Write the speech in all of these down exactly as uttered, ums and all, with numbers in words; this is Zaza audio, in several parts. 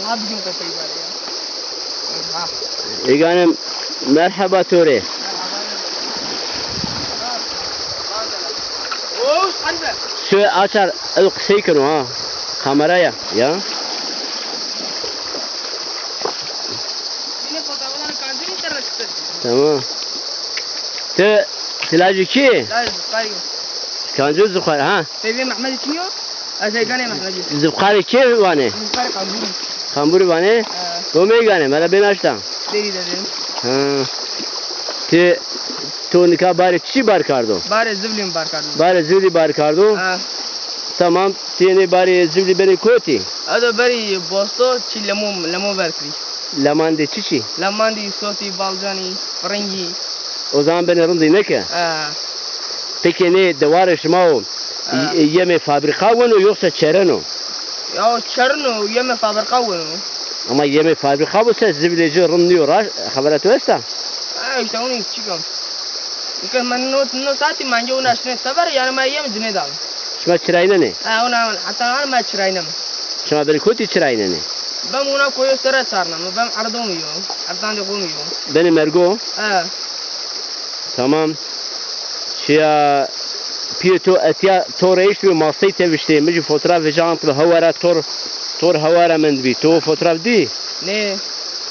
Ha, bigim qesey bari ya. Ha. Ê ganim, merheba to rê. Şu açar, el qisey keno ha. Kameraya ya. Tamam. Ti, ti lajê kî? Lajê Zixarî yo. Kancû Zixarî, ha? Peyvê Mehmedî çin yo? Ez ê ganê Mehmedî. Zixarî kê vanê? Zixarî Qambûrî. Qambûrî vanê? He. Domê ganê, mera bên aşta. Derî de derim. Ha. Ti, to nika barê çi bar kardo? Barê zivlî mi bar kardo. Barê zivlî bar kardo? He. Tamam, ti yenê barê zivlî benê kotî? Edo berî bosto çi lemo, lemo ver kirî. Lemandê çiçî? Lemandî, sotî, balcanî, firingî. O zaman benê rindî neke? He. Peki nê dewarê şima o, he, y-, yemê fabrîka weno yoksa çereno? Ya o çereno, yemê fabrîka weno. Ama yemê fabrîka bo se zivlê ci rind nîyo ra, xebera to esta? Ha, îşte onu çikan. Nika ma no, no saatî ma nge una şine teber, yani ma yem cine dal. Şima çiraynenê? Ha, ona, hatta ona ma çirayneme. Şima berî kotî çiraynenê? Bem ona koyo sere sarneme, bem erdon yo, erdandê xo mi yo. Benê mergo? Ha. Tamam. Şiya piyê to etiya to reyişt bi masey teviştê. Mi jî fotoğraf vejant bi hewara tor, tor hewara mend bi. To fotoğraf dî? Ne.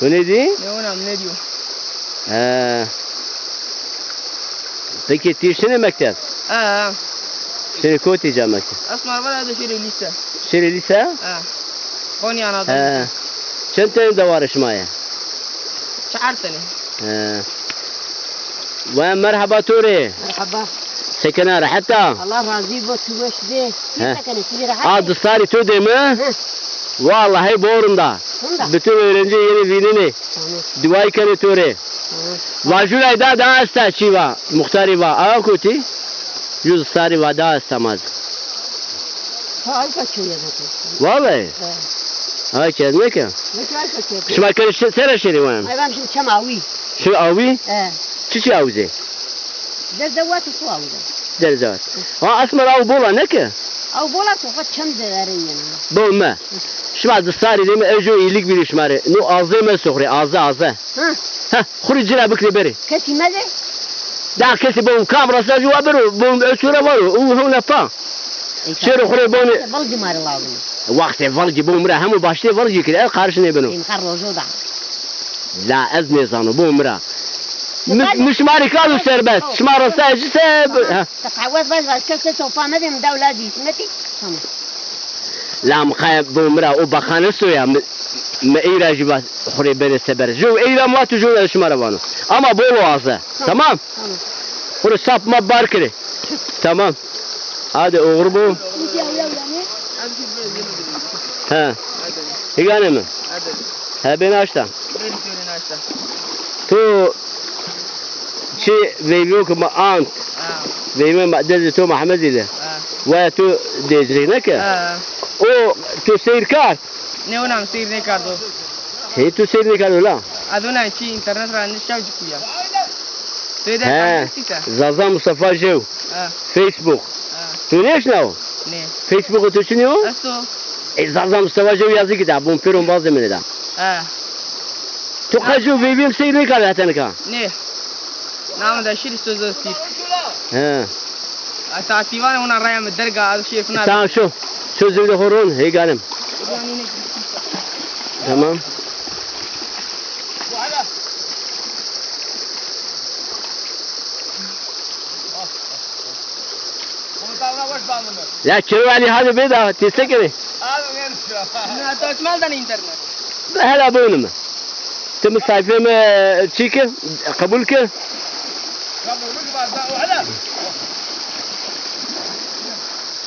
To nêdî? Ne, ona mi nêdîyo. He. Peki ti şinê mekteb? Ha, ha. Şinê kotî ca mekteb? Ez marvara de şirê lîse. Şirê lîse? Ha. Konya Anadolu. He. Çend tenê dewarê şima ye? Çar tenê. He. Ve merheba to rê. Merheba. Sekena rehet a? Allah razî bo, tu weş bê. He. Ti sekenê, ti rehet a? A distarî to dê mi? He. Wallahî borin da. Hunda. Bütün öğrenci yeni vîninê. Tamam. Duayî kenê to rê. Tamam. Vajûray da da esta çî va. Muxtarî va. Awa kotî? Jû sarî va da esta ma zî. Ha, ayka çoya zaten. Vallahi? He. Ay, çez neke. Ne ki ayka çoya? Şima kerê şi-, sera şêrî wan? Ay, ben şimdi çem awi. Şu awi? He. Çiçi awizê? Derzewatî xo awizê. Derzewat. Ha, esmer aw bola neke? Aw bola to xo çem de verin yena. Bo me. Şima di sarî dê mi ejo îlik bîrî şima rê. No azê me soxrê, aze, aze. Ha. Ha, xurî cira bikirê berê. Kesî mede. Da kesî bo kam rasa jû wa bero, bo ez çora varo, u hewna pa. Ey, çero xurê bonê. Velgî ma rê lazim. Waxtê velgî bo mi ra hemû baştê velgî kir, ez qarş nêbeno. Ey, xer rojo da. La ez nêzano, bo mi ra. Mi, mi şima rê kar û serbest. Şima rasa ci se, ha. Te qehwet vaj vaj, kes se topa mede, mi dewla dî. Metî, tamam. La mi qe bo mi ra o bahane soya, mi, mi ey ra jî va xurê benê seber. Jo ey ra mi va tu jo ez şima ra vano. Ama bol o aze. Tamam. Tamam. Xurê sap ma bar kirê. Tamam. Hadi oğur bu. He. Higane mi? He, beni aşta. Tu çi veyvîyo ki ma ant. Ha. Veyvîyo ma dezê to Mehmedî de. Ha. Waya tu dezrî neke. Ha. O tu seyr kard. Ne, ona mi seyr nêkardo. Hey, tu seyr nêkardo la. Adona çi, internet ra nişaw cikuya. He. Zaza Mustafa Jew. Ha. Facebook. Ha. Tu nêşnaw? Nê. Facebook tu çinî yo? Esto. E, Zaza Mustafa Jew yazî ki da, bun pêron bazê min da. Ha. Tu qe jew veyvîyê mi seyr nêkerdê heta nika? Nê. Name de şirî söz sîr. He. Ata tîvan ona raya mi derga, şêr fina. Tamam, şu. Şu zivdê xo ron, heyganim. Tamam. Ya Çewe Elî, hadi bê da, ti se kenê? Abi, ben şu an. Ne, tu mal dan internet. Hela bonime. Ti mi sayfê mi çî ke, qebul ke. Qebul ke, bak, bak, hela.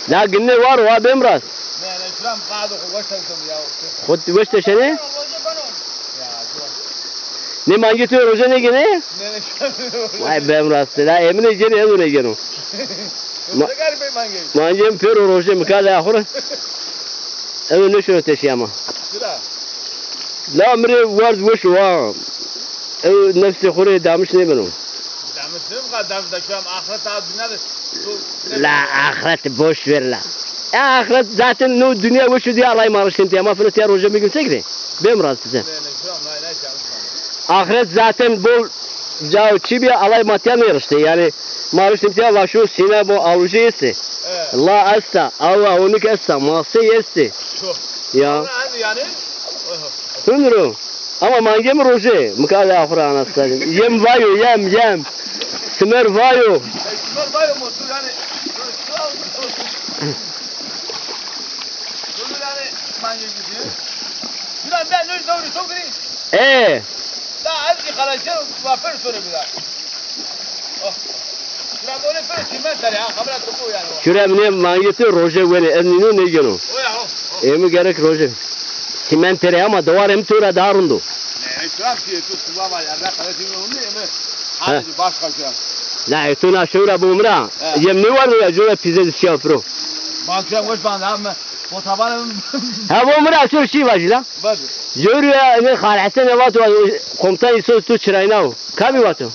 La ginne var, wa bêm rast. Ne, ne, şuram qado, xo weş teşem ya. Xo weş teşenê? Ya, şu an. Nê mangê tu roje nêgênê? Nê, nê, şu an. Vay bêm rast. La Emine gênê, ez nêgêno. Ma-, mangê mi pêro roje mi kale axure. Ew nêşino teşîya ma. Çira? La mi rê werd weş o ha. Ew nefsê xo rê damiş nêbeno. Damiş nêbeno, damiş da şu an axret a, dinya de. La axret boş ver la. E, axiret zaten no dinya weş û diya Allay ma riştîm tiya. Ma fino tiya roje bigim se girê. Bêm rast bize. Axiret zaten bol cao çi bîya Allay ma tiya nêriştê. Yanî ma riştîm tiya vaşo sîne bo alûjê estê. La esta, awa onik esta, masey estê. Ya. Hindro. Ama mange mi roje, mi ka de axura anastajim. Yem vayo, yem, yem. Simer vayo. Simer vayo motor yani. Bunu yani mange gidiyor. Biraz ben öyle doğru çok iyi. E. Da azıcık kalacağım, vapur sonra bir daha. Oh. Biraz öyle böyle çimen tane ha, kamera topu yani. Şuraya ne mangeti roje wene, ez nîno nêgeno. O ya, o. Emi gerek roje. Çimen tere ama dewar em tora daha rind o. Ne, etraf ki, tu sıva var ya, ben kalacağım onu, emi. Hadi başka şey. La, e, tu na şewra bo mi ra. He. Yem nêwardo ya, cola pîze di şiya piro. Bak sen hoş bana abi. Fotoğraflarım. Ha, bo mi ra şewr şî vajî la. Bak. Şewr ya, ne Xal Hesen vato, komutan Îso tu çirayna o. Kamî vato?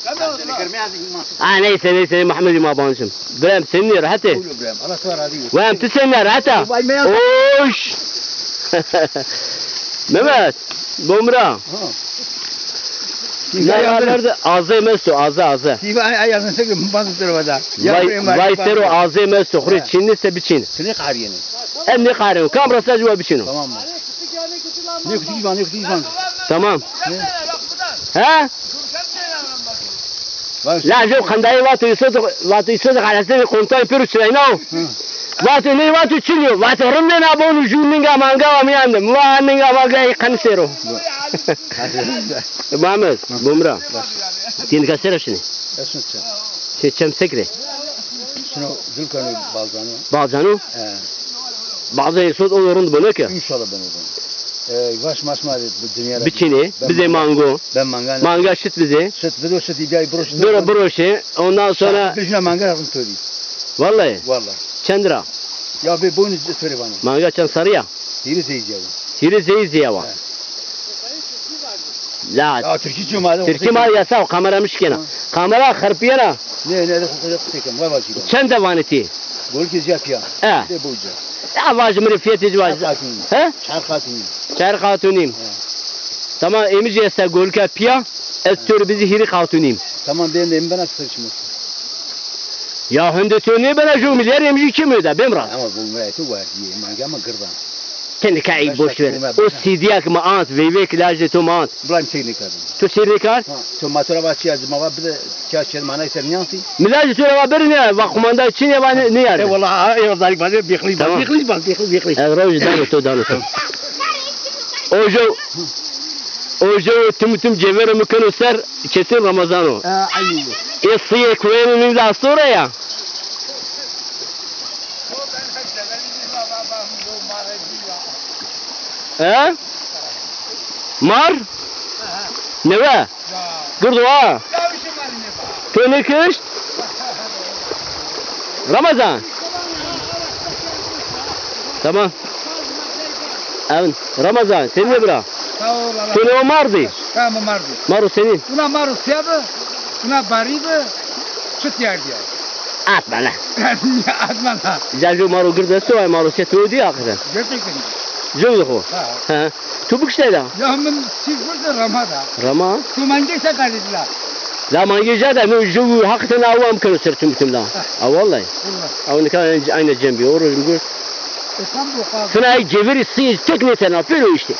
Ha, neyse, neyse, Mehmedî ma bancim. Birem, senîn rehet ê? Buyur birem, Allah sana razı olsun. Wem, tu senîn rehet a? Vay, meyan. Oş. Mehmet, bo mi ra. Ha. Ne ya, nerede? Azê mesto, azê, azê. Vay, vay, sero azê mesto, xurê çîn niste biçîn. Seni qariyeni. Em nêqarîno. Kam rasta ci wa biçîno. Tamam mı? Ne kutu ban, ne kutu ban. Tamam. He? La jo qendayê vato Îso de, vato Îso de xalesê komutanê pêro çirayna o. Vato ney vato çiliyo. Vato rindê na bonu ju ninga manga wa miyan de. Mi va ninga manga ey qeni sero. Muhammed, bo mi ra. Tînika sera şinê? Esun çem. Şey, çem sekre. Şino dil kano balzano. Balzano? He. Bazı esot o rind bone ke. İnşallah ben o zaman. E, vaş maş ma bu dünyada. Biçine, bize mango. Ben manga. Manga şit bize. Şit bize, şit iddia bro şit. Bro broşe. Ondan sonra. Bizine manga rind töri. Vallahi. Vallahi. Çend ra? Ya be boynu töre bana. Manga çend sarıya? Hîrê zey zîya wa. Hîrê zey zîya wa. He. La. Ya Tirkî çi ma. Tirkî ma yasa, kamera mi şikena. Kamera xerpiyena. Ne, ne, de xo qisey kem, vay vacî. Çend de vanê ti? Golkê zîya piya. E. De boca. Ya vacî mi rê fiyetê ci vacî. Çar xatunî. He? Çar xatunî. Çar xatunî. He. Tamam, emi jî esta golka piya. Ez to rê bizî hîrê xatunî. Tamam, ben de emi bena sirçmiş. Ya hende to nêbena jo milyar em jî kî mi da, bêm rast. Ama bu milyar to werdîye, mange ama girdan. Ti nika ey boş ver. O C D'ya ki mi ant, veyvê ki lajê to mi ant. Bulan seyr nêkerdin. To seyr nêkerd? Ha, to ma to ra va çi ya, ma va bide, çi ya çer manay ser nîyantî. Mi lajê to ra va beri nîya, va kumanda çin ya, va nîyarde. E, wala, ha, e, o zarik va bixlî ba, bixlî ba, bixlî, bixlî. Ez roj dano to, dano to. O jo, o jo tim tim cevero mi keno ser, kesin Ramazan o. Ha, aynen. E, siyê kuyenî nî da sonra ya. He? Mar? Newe? Girdo ha? To nêkişt? Ramazan? Tamam. Evin. Ramazan, senî bira? Sağ ol, Allah. To newe mar dî? Ha, mi mar dî. Maro senî? Buna maro sîya bi, buna barî bi, çi tîyar dîya. Atma la. Atma la. Ca jo maro gird esto, ay maro se to dî hakikaten. Gerçekten. Jo de xo. Ha. Ha. Tu bikişte da? Ya min çi gird rama da. Rama? Tu mange se kardî la. La mange ja da, no jo hakikaten awa mi keno ser tim tim la. Ha. A vallahi. Vallahi. Aw nika aynı cem bi, o roj mi gird. E, tam bu kadar. Fina ay ceviri sî tek nêtena, pêro işte.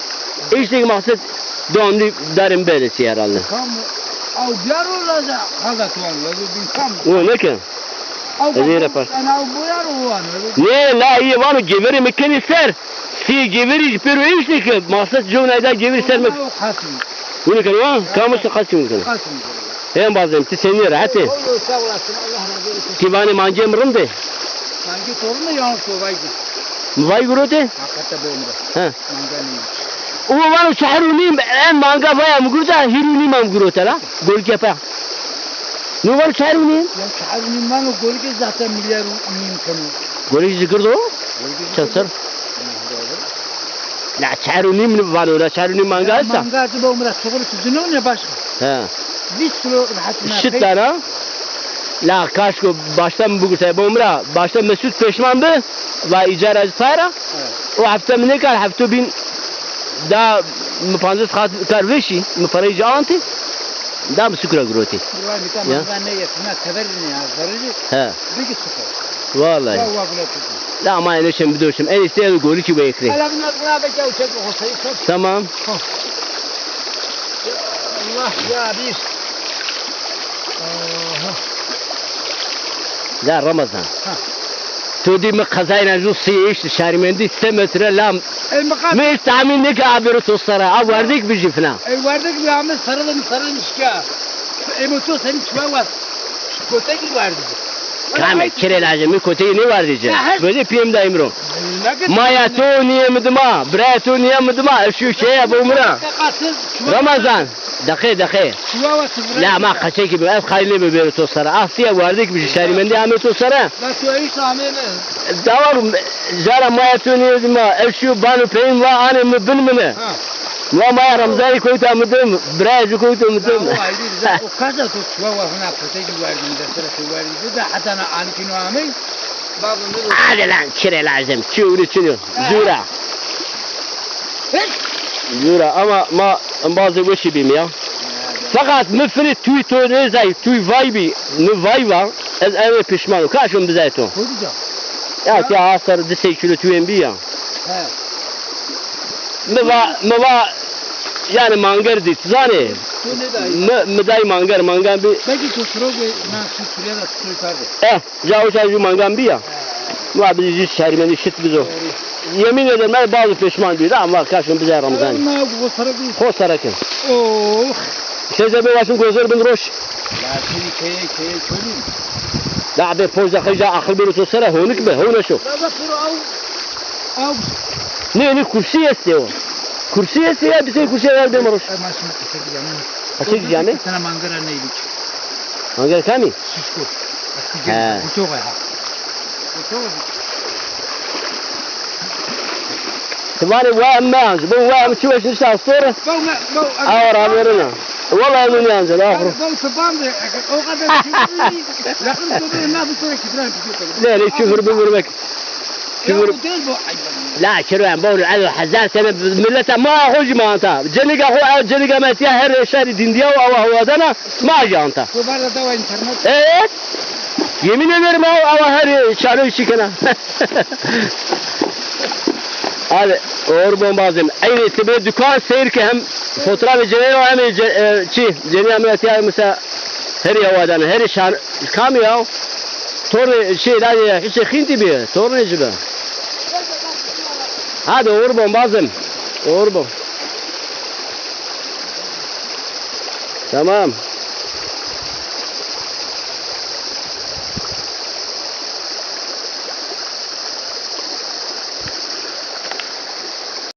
İşte maksat devamlı darım böyle şey herhalde. Tam aw biyaro la da, ha da tuan, la da bin tam. O ne ki? Aw ez ê biyaro, repar. Ana aw biyaro o an. Nê, la, îyê vano gêverê mi kenî ser. Sî gêverî jî pêro êştê ke maqsed cewnayda gêverî ser mi. Aw qasî. Wînî keno ha? Kam işte qasî wînî keno. Qasî wînî keno. Hem bazem, ti senî rehet ê? Oy, oy, sağ olasın, Allah razı olsun. Ti vanê mangê mi rind ê? Mangê to rind ê, yalnız to vay gir. Mi vay girotê? Hakikaten bu ömrü. He. Manga neymiş? O vano çehar û nîm, en manga vaya mi girota, hîr û nîm am girota la. Golkepe. No vano çehar û nîm? Ya çehar û nîm vano, golke zaten milyar û nîm keno. Golke jî girdo? Golke jî girdo. Çend ser? La çehar û nîm vano, la çehar û nîm manga esta. Manga tu bo mi ra soxulî tu zîno ne başka. He. Vîst kilo rehet. Şit dana. La kaşko başta mi bigurtay bo mi ra. Başta Mesut peşman bi. Va îcara tayra. O hefte mi nêkar, hefto bîn da mi pancas xat kar veşî, mi parayı ci antî. Da mi sukura girotî. Vay, mi tamam, ya, ben ne yetim, ne severim ya, zararı. He. Bir git sukura. Vallahi. Ya, wa bile tutun. La ama eno şem bidoşim. En işte eno golü ki bekley. Ala bin azra be gel çek o sayı çek. Tamam. Ha. Ya Allah ya bir. Aha. La Ramazan. Ha. To dî mi qezayna ju sî îşt şarîmendî se metre lam. E, mi qat- Mi îşt tahmîn nêke abêro to sere. A werdek bijî fina. E, werdek bi ame sere de mi sere nişka. E, mi to seni çuwa wast. Kotek mi werdî? Kame, çirê lajê mi kotek nêwerdî ci. Ya, her- Böyle piyem dayım ro. Maya to niye mi dima, biraya to niye mi dima, eşu keye bo mi ra. Ramazan. Deqe, deqe. La ma qeçekî bi, ez qayîl nêbi bêro to sere. Astiye werdek bi, şarîmendî ame to sere. Dawa, zara maya to nêdima, ez şiyo bano peyîn va anê mi bin mine. Ha. Va maya Remzanî kowta mi dim, birayê ci kowto mi dim. O kaza to çuwa wa hina kotekî werdî mi, de sere to werdî mi, de heta na anikî no amey. Babo mi. Hadi lan, çirê lazim, çi uri çino. Zura. Zura ama ma embazê weşî bîm ya. Feqat mi firê tûy to nêzay, tûy vay bî, mi vay va, ez ewê pişman o. Kaşon bizay to. Ya ti a ser di sey kîlo tûyên bî ya. He. Mi va, mi va, yani manger dî, ti zanê? Mi, mi day manger, mangan bî. Belkî to siro be, na şu sürede tutuyor kardeş. Eh. Ca uca ju mangan bîya. Ma bi jî şermendî şit bizo. Yemin ederim ez bazı pişman bî. Ama kaşın bize Ramazan. Xo sere kin. Oh. Şeze be vaşin gozor bin roş. La seni keye keye çölün. La be poz da xeja akıl bir to sere honik be, hone şu. Ne, ne kursi este o. Kursi este ya, bir şey kursi ver be roş. Açık yani. Sana mangara neylik. Mangara kami? Şişko. He. Uçoğu ha. Ti vanê wa em meancî. Bo wa em çi weş nişte astore. Awa raverina. Wala em nêancî, la xo. Ne, ne, küfür bivurmek. Küfür. La çiro em bo el hezar sene millete ma xo jî ma anta. Ceniga xo, ew ceniga metiya her şerî dindiya û awa hawadana. Ma jî anta. Evet. Yemin ederim awa, awa her çarê şikena. Hadi, oğur bombazım. Aynı tibe dukan seyir ki hem fotoğrafı ceneye hem ce, e, çi, ceneye hem etiya mesela her yavadan, her şan, kam ya? Torne şey, la ya, hiç hinti bir, torne cibe. Hadi oğur bombazım. Oğur bom. Tamam.